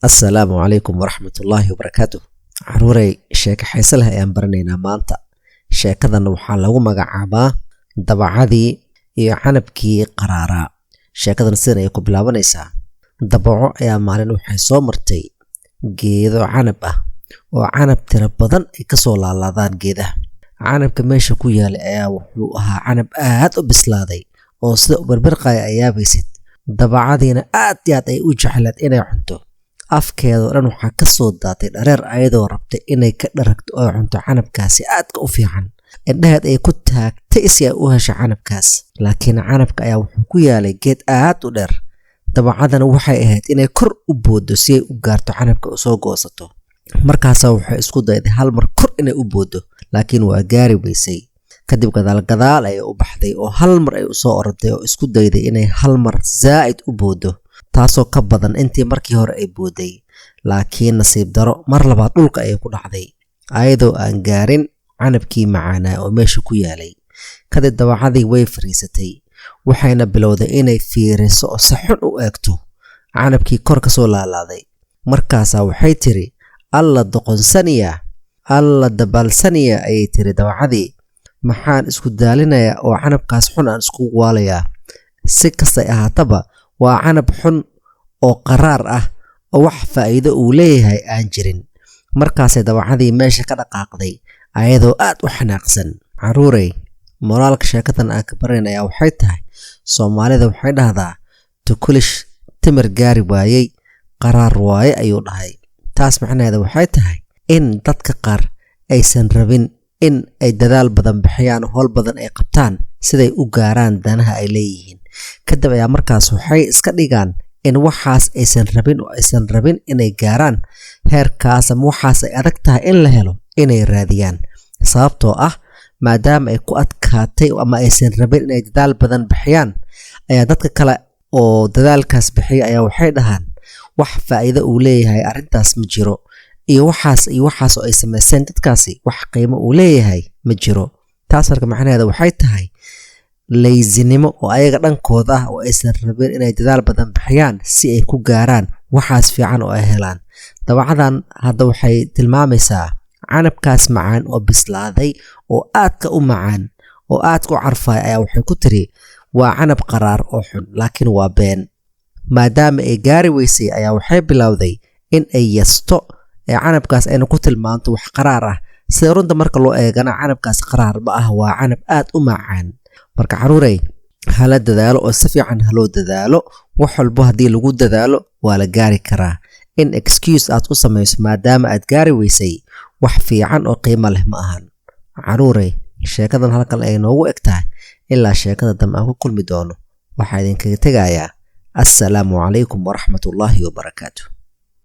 Assalaamu calaykum waraxmatullaahi wabarakaatu. Caruurey, sheeko xiise leh ayaan baranaynaa maanta. Sheekadan waxaa lagu magacaabaa Dabacadii iyo Canabkii Qaraaraa. Sheekadan sidan ayay ku bilaabanaysaa. Dabaco ayaa maalin waxay soo martay geedo canab ah oo canab tiro badan ay kasoo laalaadaan geedaha. Canabka meesha ku yaalay ayaa wuxuu ahaa canab aad u bislaaday oo sida u birbirqaya ay yaabaysid. Dabacadiina aad iyo aad ay u jecleed inay cunto. Afkeeda oo dhan waxaa kasoo daatay dhareer, ayadoo rabtay inay ka dharagto oo cunto canabkaasi aadka u fiican. Indhaheed ay ku taagtay si ay u hesho canabkaas, laakiin canabka ayaa wuxuu ku yaalay geed aad u dheer. Dabacadana waxay ahayd inay kor u booddo si ay u gaarto canabka u soo goosato. Markaasaa waxay isku dayday hal mar kor inay u booddo, laakiin waa gaari weysay. Kadib gadaal gadaal ayay u baxday oo hal mar ay usoo orday oo isku dayday inay hal mar zaa'id u booddo, taasoo ka badan intii markii hore ay boodday. Laakiin nasiib daro, mar labaad dhulka ayay ku dhacday, ayadoo aan gaarin canabkii macaanaa oo meesha ku yaalay. Kadib dabacadii way fariisatay, waxayna bilowday inay fiiriso oo si xun u eegto canabkii kor kasoo laalaaday. Markaasaa waxay tiri, "Alla doqonsaniya, alla dabaalsaniya," ayay tiri dabacadii. "Maxaan isku daalinayaa oo canabkaas xun aan iskugu waalayaa? Si kastay ahaataba, waa canab xun oo qaraar ah oo wax faa'iido uu leeyahay aan jirin." Markaasay dabacadii meesha ka dhaqaaqday ayadoo aad u xanaaqsan. Caruurey, moraalka sheekadan aan ka baranayaa waxay tahay, Soomaalida waxay dhahdaa, "Tukulish timir gaari waayey qaraar waaye," ayuu dhahay. Taas macnaheeda waxay tahay in dadka qaar aysan rabin in ay dadaal badan bixiyaan, howl badan ay qabtaan siday u gaaraan danaha ay leeyihiin. Kadib ayaa markaas waxay iska dhigaan in waxaas aysan rabin oo aysan rabin inay gaaraan heerkaas, ama waxaas ay adag tahay in la helo inay raadiyaan, sababtoo ah maadaama ay ku adkaatay ama aysan rabin inay dadaal badan bixiyaan, ayaa dadka kale oo dadaalkaas bixiya ayaa waxay dhahaan, "Wax faa'iido uu leeyahay arrintaas ma jiro," iyo waxaas iyo waxaas oo ay samaysteen dadkaasi wax qiimo uu leeyahay ma jiro. Taas marka macnaheeda waxay tahay lazy-nimo oo ayaga dhankooda ah oo aysan rabin inay dadaal badan bixiyaan si ay ku gaaraan waxaas fiican oo ay helaan. Dabacadan hadda waxay tilmaamaysaa canabkaas macaan oo bislaaday oo aadka u macaan oo aadka u carfaya ayaa waxay ku tiri waa canab qaraar oo xun, laakiin waa been. Maadaama ay gaari weysay ayaa waxay bilowday in ay yasto ee canabkaas ayna ku tilmaanto wax qaraar ah. Sida runta marka loo eegana, canabkaas qaraar ma ah, waa canab aad u macaan. Marka caruurey, hala dadaalo oo si fiican haloo dadaalo. Wax walbo haddii lagu dadaalo waa la gaari karaa. In excuse aad u samayso maadaama aad gaari weysay wax fiican oo qiimo leh ma ahan. Caruurey, sheekadan halkan ay noogu eg tahay. Ilaa sheekada dambe aan ku kulmi doono, waxaa idinkaga tegayaa assalaamu calaykum waraxmatullaahi wabarakaatu.